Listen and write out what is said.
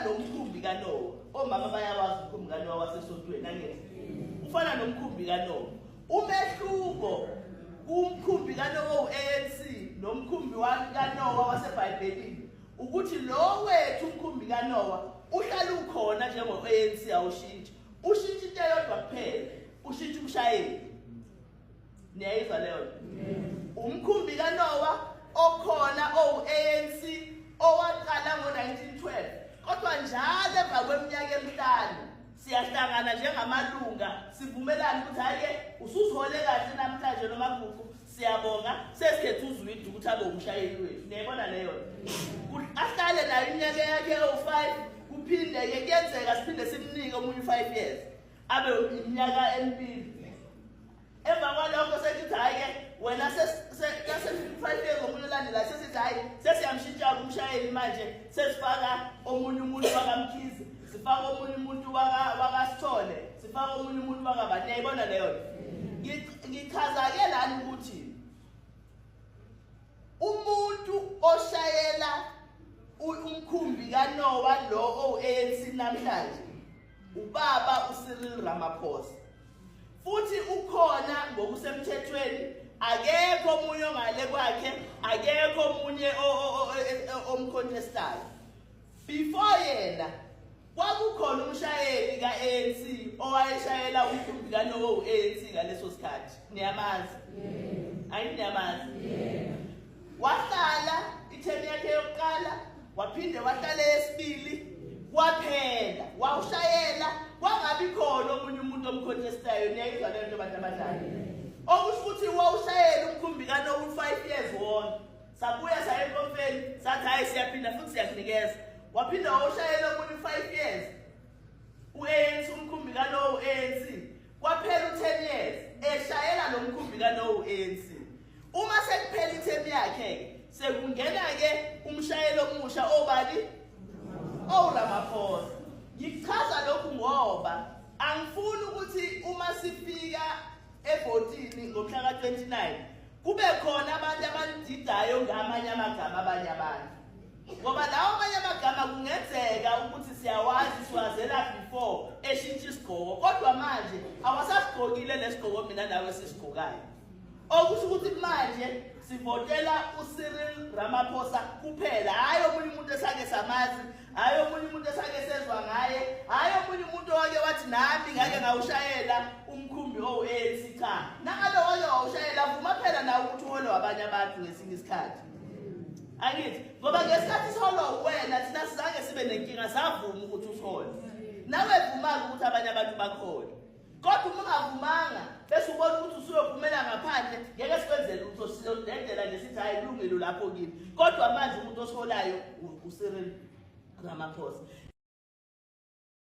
nomkhumbi kaNowa. Omama bayawazi umkhumbi kaNowa wasesontweni, angithi? Ufana nomkhumbi kaNowa. Umehluko kumkhumbi kaNowa u-ANC nomkhumbi kaNowa waseBhayibhelini ukuthi lo wethu umkhumbi kaNowa uhlala ukhona njengo-ANC, awushintshi. Ushintsha into eyodwa kuphela, ushintsha umshayeli. Niyayizwa leyo nto? Umkhumbi kaNowa okhona owu-ANC owaqala ngo-1912, kodwa njalo emva kweminyaka emihlanu siyahlangana njengamalunga sivumelane ukuthi hhayi-ke usuzihole kahle namhlanje noMagugu, siyabonga, sesikhethe uZwide ukuthi abe umshayeli wethu. Niyayibona leyo nto? Ahlale nayo iminyaka yakhe ewu-5, kuphinde-ke kuyenzeka siphinde simnike omunye u-5 years, abe iminyaka emibili. Emva kwalokho sesithi hhayi-ke wena sesi-5 years omunye olandelayo, sesithi hhayi sesiyamshintsha-ke umshayeli manje, sesifaka omunye umuntu wakaMkhize, sifaka omunye umuntu wakaSithole, sifaka omunye umuntu wakabani. Niyayibona leyo nto? Ngichaza-ke lana ukuthi umuntu oshayela umkhumbi kaNowa lo owu-ANC namhlanje ubaba uCyril Ramaphosa, futhi ukhona ngokusemthethweni, akekho omunye ongale kwakhe, akekho omunye omcontestayo. Before yena kwakukhona umshayeli ka-ANC owayeshayela umkhumbi kaNowa u-ANC ngaleso sikhathi. Niyamazi? Ayi, niyamazi? Wahlala ithemu yakhe yokuqala, waphinde wahlala eyesibili, kwaphela wawushayela, kwangabi khona omunye umuntu omcontestayo. Niyayizwa leyo nto, bantu abadala? Okusho ukuthi wawushayela umkhumbi kaNowa u-5 years wonke. Sabuya saya enkomfeni, sathi hhayi siyaphinda futhi siyakunikeza. Waphinde wawushayela omunye u-5 years u-ANC, umkhumbi kaNowa u-ANC. Kwaphela u-10 years eshayela lo mkhumbi kaNowa u-ANC. Uma sekuphela ithemu yakhe-ke sekungena-ke umshayeli omusha obani? OwuRamaphosa. Ngichaza lokhu ngoba angifuni ukuthi uma sifika evotini ngomhla ka-29 kube khona abantu abanididayo ngamanye amagama abanye abantu, ngoba lawo amanye amagama kungenzeka ukuthi siyawazi, siwazela before eshintsha isigqoko, kodwa manje awasasigqokile lesigqoko mina nawe sisigqokayo. Okusho ukuthi manje sivotela uCyril Ramaphosa kuphela, hhayi omunye umuntu esake samazi, hhayi omunye umuntu esake sezwa ngaye, hhayi omunye umuntu owake wathi nami ngake ngawushayela umkhumbi owu-ANC. Cha, nangabe wake wawushayela, vuma phela nawe ukuthi uholwe wabanye abantu ngesinye isikhathi, angithi? Ngoba ngesikhathi siholwa wena thina sizange sibe nenkinga, savuma ukuthi usihole. Nawe vuma-ke ukuthi abanye abantu bakhona, kodwa uma ungavumanga bese ubona ukuthi usuyophumela ngaphandle, ngeke sikwenzele lutho, sizodedela nje sithi hhayi kulungile lapho kini. Kodwa manje umuntu osiholayo uCyril Ramaphosa.